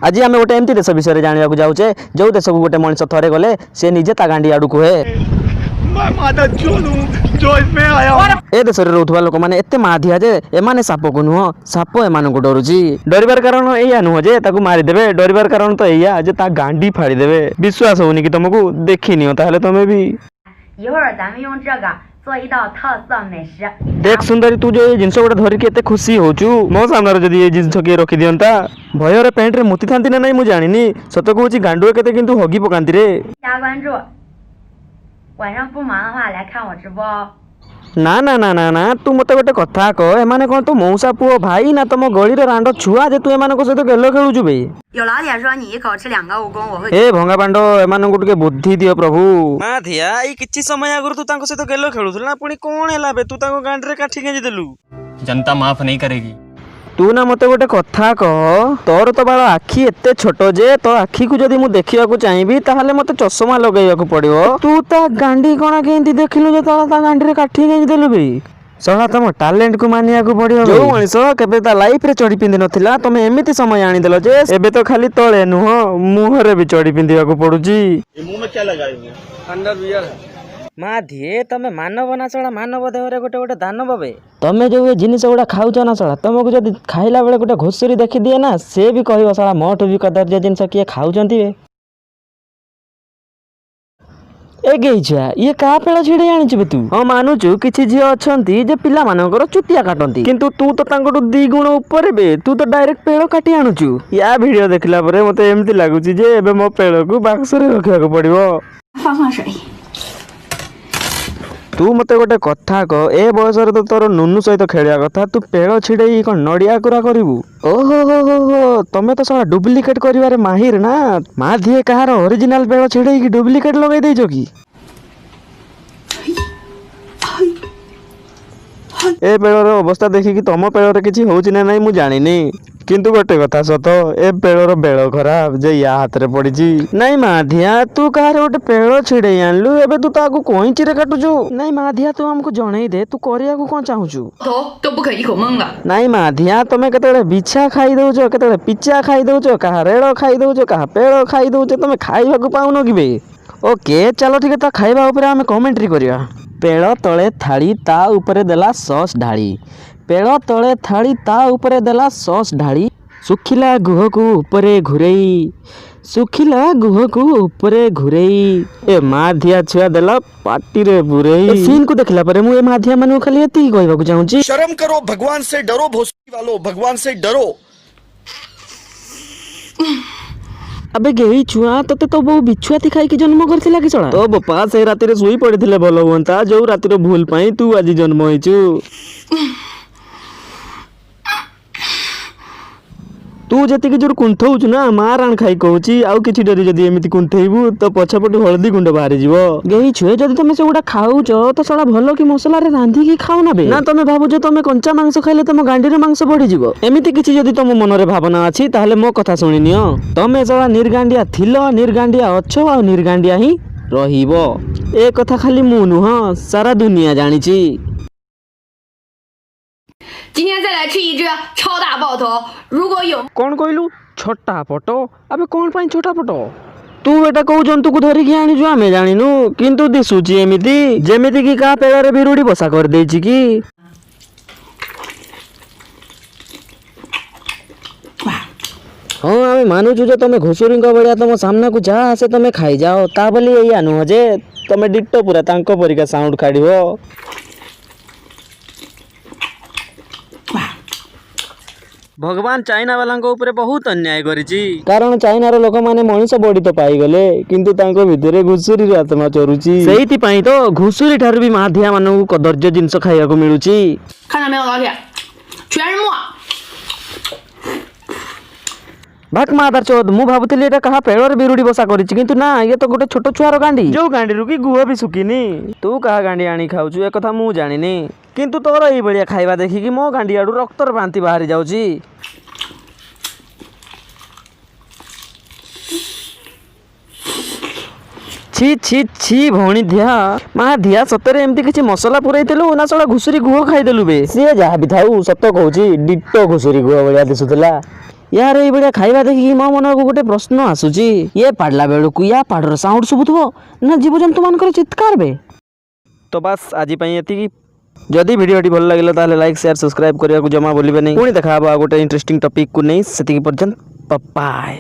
ଆଜି ଆମେ ଗୋଟେ ଏମିତି ଦେଶ ବିଷୟରେ ଜାଣିବାକୁ ଯାଉଛେ, ଯୋଉ ଦେଶକୁ ଗୋଟେ ମଣିଷ ଥରେ ଗଲେ ସେ ନିଜେ ତା ଗାଣ୍ଡି ଆଡୁ କୁହେ। मैं मादरचोद हूँ जो इसमें आया हूँ। ଏ ଦେଶରେ ରହୁଥିବା ଲୋକମାନେ ଏତେ ମାଧିଆ ଯେ ଏମାନେ ସାପକୁ ନୁହଁ, ସାପ ଏମାନଙ୍କୁ ଡରୁଛି। ଡରିବାର କାରଣ ଏଇଆ ନୁହଁ ଯେ ତାକୁ ମାରିଦେବେ, ଡରିବାର କାରଣ ତ ଏଇଆ ଯେ ତା ଗାଣ୍ଡି ଫାଡ଼ିଦେବେ। ବିଶ୍ୱାସ ହଉନି କି ତମକୁ? ଦେଖିନିଅ ତାହେଲେ ତମେ ବି। 一会儿咱们用这个做一道特色美食。 ଦେଖ ସୁନ୍ଦରୀ, ତୁ ଯୋଉ ଏଇ ଜିନିଷ ଗୋଟେ ଧରିକି ଏତେ ଖୁସି ହଉଛୁ, ମୋ ସାମ୍ନାରେ ଯଦି ଏ ଜିନିଷ କିଏ ରଖିଦିଅନ୍ତା, ଭୟରେ ପ୍ୟାଣ୍ଟରେ ମୁତିଥାନ୍ତି ନା ନାଇଁ ମୁଁ ଜାଣିନି। ସତ କହୁଛି, ଗାଣ୍ଡୁଆ କେତେ କିନ୍ତୁ ହଗି ପକାନ୍ତି ରେ। 加关注，晚上不忙的话来看我直播哦。 ନା ନା ନା ନା ନା, ତୁ ମୋତେ ଗୋଟେ କଥା କହ, ଏମାନେ କ'ଣ ତୋ ମଉସା ପୁଅ ଭାଇ ନା ତମ ଗଳିର ରାଣ୍ଡ ଛୁଆ ଯେ ତୁ ଏମାନଙ୍କ ସହିତ ଗେଲ ଖେଳୁଛୁ ବେ? 有老铁说你一口吃两个蜈蚣，我会 ଏ ଭଙ୍ଗା ବାଣ୍ଡ, ଏମାନଙ୍କୁ ଟିକେ ବୁଦ୍ଧି ଦିଅ ପ୍ରଭୁ। ମା ଧିଆ, ଏଇ କିଛି ସମୟ ଆଗରୁ ତୁ ତାଙ୍କ ସହିତ ଗେଲ ଖେଳୁଥିଲୁ ନା, ପୁଣି କ'ଣ ହେଲା ବେ? ତୁ ତାଙ୍କ ଗାଣ୍ଡିରେ କାଠି ଗେଞ୍ଜି ଦେଲୁ। जनता माफ नहीं करेगी। ତୁ ନା ମୋତେ ଗୋଟେ କଥା କହ, ତୋର ତ ବାଳ ଆଖି ଏତେ ଛୋଟ ଯେ ତୋ ଆଖିକୁ ଯଦି ମୁଁ ଦେଖିବାକୁ ଚାହିଁବି ତାହେଲେ ମୋତେ ଚଷମା ଲଗେଇବାକୁ ପଡ଼ିବ। ତୁ ତା ଗାଣ୍ଡି କଣା କେମିତି ଦେଖିଲୁ ଯେ ତା ଗାଣ୍ଡିରେ କାଠି ଗେଞ୍ଜି ଦେଲୁ ବେ? ଶଳା, ତମ ଟ୍ୟାଲେଣ୍ଟକୁ ମାନିବାକୁ ପଡ଼ିବ। ଯୋଉ ମଣିଷ କେବେ ତା ଲାଇଫରେ ଚଡ଼ି ପିନ୍ଧି ନଥିଲା, ତମେ ଏମିତି ସମୟ ଆଣିଦେଲ ଯେ ଏବେ ତ ଖାଲି ତଳେ ନୁହଁ, ମୁହଁରେ ବି ଚଡ଼ି ପିନ୍ଧିବାକୁ ପଡୁଛି। मुंह में क्या लगाएंगे? अंडरवियर है। ମା ଧିଏ, ତମେ ମାନବ ନା ଶଳା ମାନବ ଦେହରେ ଗୋଟେ ଗୋଟେ ଦାନବ ବେ? ତମେ ଯୋଉ ଏ ଜିନିଷ ଗୁଡ଼ା ଖାଉଛ ନା ଶଳା, ତମକୁ ଯଦି ଖାଇଲା ବେଳେ ଗୋଟେ ଘୁଷୁରୀ ଦେଖିଦିଏ ନା, ସେ ବି କହିବ ଶଳା ମୋଠୁ ବି କଦର୍ଯ୍ୟ ଜିନିଷ କିଏ ଖାଉଛନ୍ତି ବେ। ଏ ଗେଇ ଛୁଆ, ଇଏ କାହା ପେଳ ଛିଡ଼େଇ ଆଣିଛୁ ବେ ତୁ? ହଁ, ମାନୁଛୁ କିଛି ଝିଅ ଅଛନ୍ତି ଯେ ପିଲାମାନଙ୍କର ଚୁଟିଆ କାଟନ୍ତି, କିନ୍ତୁ ତୁ ତ ତାଙ୍କଠୁ ଦି ଗୁଣ ଉପରେ ବେ। ତୁ ତ ଡାଇରେକ୍ଟ ପେଳ କାଟି ଆଣୁଛୁ। ୟା ଭିଡ଼ିଓ ଦେଖିଲା ପରେ ମତେ ଏମିତି ଲାଗୁଛି ଯେ ଏବେ ମୋ ପେଳକୁ ବାକ୍ସରେ ରଖିବାକୁ ପଡ଼ିବ। 放放水。 ତୁ ମତେ ଗୋଟେ କଥା କହ, ଏ ବୟସରେ ତ ତୋର ନୁନୁ ସହିତ ଖେଳିବା କଥା, ତୁ ପେଳ ଛିଡ଼େଇ କ'ଣ ନଡ଼ିଆ କୁରା କରିବୁ? ଓହୋ ହୋ ହୋ ହୋ, ତମେ ତ ଶଳା ଡୁପ୍ଲିକେଟ କରିବାରେ ମାହିର ନା। ମା ଧିଏ, କାହାର ଅରିଜିନାଲ ପେଳ ଛିଡ଼େଇକି ଡୁପ୍ଲିକେଟ ଲଗେଇ ଦେଇଛ କି? ଏ ପେଳର ଅବସ୍ଥା ଦେଖିକି ତମ ପେଳରେ କିଛି ହଉଛି ନା ନାଇଁ ମୁଁ ଜାଣିନି, କିନ୍ତୁ ଗୋଟେ କଥା ସତ, ଏ ପେଳର ବେଳ ଖରାପ ଯେ ୟା ହାତରେ ପଡିଛି। ନାଇଁ ମା ଧିଆ, ତୁ କାହାର ଗୋଟେ ପେଳ ଛିଡେଇ ଆଣିଲୁ, ଏବେ ତୁ ତାକୁ କଇଁଚିରେ କାଟୁଛୁ। ନାଇଁ ମା ଧିଆ, ତୁ ଆମକୁ ଜଣେଇ ଦେ, ତୁ କରିବାକୁ କ'ଣ ଚାହୁଁଛୁ? 头都不可一口闷了。 ନାଇଁ ମା ଧିଆ, ତମେ କେତେବେଳେ ବିଛା ଖାଇ ଦଉଛ, କେତେବେଳେ ପିଚା ଖାଇ ଦଉଛ, କାହା ରେଳ ଖାଇ ଦଉଛ, କାହା ପେଳ ଖାଇ ଦଉଛ, ତମେ ଖାଇବାକୁ ପାଉନ କି ବେ? ଓକେ, ଚାଲ ଟିକେ ତା ଖାଇବା ଉପରେ ଆମେ କମେଣ୍ଟ୍ରି କରିବା। ପେଳ ତଳେ ଥାଳି, ତା ଉପରେ ଦେଲା ସସ୍ ଢାଳି। ପେଳ ତଳେ ଥାଳି, ତା ଉପରେ ଦେଲା ସସ୍ ଢାଳି, ଶୁଖିଲା ଗୁହକୁ ଉପରେ ଘୁରେଇ, ଶୁଖିଲା ଗୁହକୁ ଉପରେ ଘୁରେଇ, ଏ ମା ଧିଆ ଛୁଆ ଦେଲା ପାଟିରେ ପୁରେଇ। ସିନ୍କୁ ଦେଖିଲା ପରେ ମୁଁ ଏ ମାଧିଆ ମାନଙ୍କୁ ଖାଲି ଏତିକି କହିବାକୁ ଚାହୁଁଛି, शर्म करो, भगवान से डरो, भोसड़ी वालों, भगवान से डरो। ଆବେ ଗେଇ ଛୁଆ, ତତେ ତୋ ବୋଉ ବିଛୁଆତି ଖାଇକି ଜନ୍ମ କରିଥିଲା କି ଶଳା? ତୋ ବୋପା ସେଇ ରାତିରେ ଶୋଇ ପଡ଼ିଥିଲେ ଭଲ ହୁଅନ୍ତା, ଯୋଉ ରାତିର ଭୁଲ ପାଇଁ ତୁ ଆଜି ଜନ୍ମ ହେଇଛୁ। ତୁ ଯେତିକି ଜୋର କୁନ୍ଥଉଛୁ ନା, ମା ରାଣ ଖାଇ କହୁଛି, ଆଉ କିଛି ଡେରି ଯଦି ଏମିତି କୁନ୍ଥେଇବୁ ତ ପଛପଟୁ ହଳଦୀ ଗୁଣ୍ଡ ବାହାରିଯିବ। ଗେଇ ଛୁଏ, ଯଦି ତମେ ସେଗୁଡ଼ା ଖାଉଛ ତ ଶଳା ଭଲ କି ମସଲାରେ ରାନ୍ଧିକି ଖାଉନା ବେ। ନା ତମେ ଭାବୁଛ ତମେ କଞ୍ଚା ମାଂସ ଖାଇଲେ ତମ ଗାଣ୍ଡିରେ ମାଂସ ବଢିଯିବ? ଏମିତି କିଛି ଯଦି ତମ ମନରେ ଭାବନା ଅଛି ତାହେଲେ ମୋ କଥା ଶୁଣିନିଅ। ତମେ ଶଳା ନିର୍ଗାଣ୍ଡିଆ ଥିଲ, ନିର୍ଗାଣ୍ଡିଆ ଅଛ ଆଉ ନିର୍ଗାଣ୍ଡିଆ ହିଁ ରହିବ। ଏ କଥା ଖାଲି ମୁଁ ନୁହଁ, ସାରା ଦୁନିଆ ଜାଣିଛି। 今天再来吃一只超大爆头，如果有 କ'ଣ କହିଲୁ? ଛଟା ପଟ? ଆବେ କ'ଣ ପାଇଁ ଛୋଟା ପଟ? ତୁ ଏଟା କୋଉ ଜନ୍ତୁକୁ ଧରିକି ଆଣିଛୁ ଆମେ ଜାଣିନୁ, କିନ୍ତୁ ଦିଶୁଛି ଏମିତି ଯେମିତି କି କାହା ପେଳରେ ବିରୁଡ଼ି ବସା କରିଦେଇଛି କି। ହଁ, ଆମେ ମାନୁଛୁ ଯେ ତମେ ଘୁଷୁରୀଙ୍କ ଭଳିଆ ତମ ସାମ୍ନାକୁ ଯାହା ଆସେ ତମେ ଖାଇଯାଅ, ତା ବୋଲି ଏଇଆ ନୁହଁ ଯେ ତମେ ଡିଟୋ ପୁରା ତାଙ୍କ ପରିକା ସାଉଣ୍ଡ କାଢିବ। ଭଗବାନ ଚାଇନା ବାଲାଙ୍କ ଉପରେ ବହୁତ ଅନ୍ୟାୟ କରିଛି, କାରଣ ଚାଇନାର ଲୋକମାନେ ମଣିଷ ବଡି ତ ପାଇଗଲେ, କିନ୍ତୁ ତାଙ୍କ ଭିତରେ ଘୁଷୁରୀର ଆତ୍ମା ଚରୁଛି। ସେଇଥିପାଇଁ ତ ଘୁଷୁରୀ ଠାରୁ ବି ମାଧିଆ ମାନଙ୍କୁ କଦର୍ଯ୍ୟ ଜିନିଷ ଖାଇବାକୁ ମିଳୁଛି। 看到没有，老铁，全是沫。 ଭାକ୍ ମାଦାର ଚୋଦ, ମୁଁ ଭାବୁଥିଲି ଏଇଟା କାହା ପେଳରେ ବିରୁଡ଼ି ବସା କରିଛି, କିନ୍ତୁ ନା, ଇଏ ତ ଗୋଟେ ଛୋଟ ଛୁଆର ଗାଣ୍ଡି, ଯୋଉ ଗାଣ୍ଡିରୁ କି ଗୁହ ବି ଶୁଖିନି। ତୁ କାହା ଗାଣ୍ଡି ଆଣି ଖାଉଛୁ ଏ କଥା ମୁଁ ଜାଣିନି, କିନ୍ତୁ ତୋର ଏଇଭଳିଆ ଖାଇବା ଦେଖିକି ମୋ ଗାଣ୍ଡି ଆଡୁ ରକ୍ତର ବାନ୍ତି ବାହାରି ଯାଉଛି। ଛି ଛି ଛି, ଭଉଣୀ ଧିଆ, ମା ଧିଆ, ସତରେ ଏମିତି କିଛି ମସଲା ପୁରେଇଥିଲୁ ନା ଶଳା ଘୁଷୁରୀ ଗୁହ ଖାଇଦେଲୁ ବେ? ସିଏ ଯାହା ବି ଥାଉ, ସତ କହୁଛି, ଡିଟୋ ଘୁଷୁରୀ ଗୁହ ଭଳିଆ ଦିଶୁଥିଲା। ୟାର ଏଇଭଳିଆ ଖାଇବା ଦେଖିକି ମୋ ମନକୁ ଗୋଟେ ପ୍ରଶ୍ନ ଆସୁଛି, ଇଏ ପାଡ଼ିଲା ବେଳକୁ ୟା ପାଡ଼ର ସାଉଣ୍ଡ ଶୁଭୁଥିବ ନା ଜୀବଜନ୍ତୁମାନଙ୍କର ଚିତ୍କାର ବେ? ତ ବାସ୍, ଆଜି ପାଇଁ ଏତିକି। ଯଦି ଭିଡ଼ିଓଟି ଭଲ ଲାଗିଲା, ତାହେଲେ ଲାଇକ୍, ସେୟାର, ସବସ୍କ୍ରାଇବ୍ କରିବାକୁ ଜମା ଭୁଲିବେନି। ପୁଣି ଦେଖା ହେବ ଆଉ ଗୋଟେ ଇଣ୍ଟରେଷ୍ଟିଂ ଟପିକ୍କୁ ନେଇ। ସେତିକି ପର୍ଯ୍ୟନ୍ତ ବାଏ।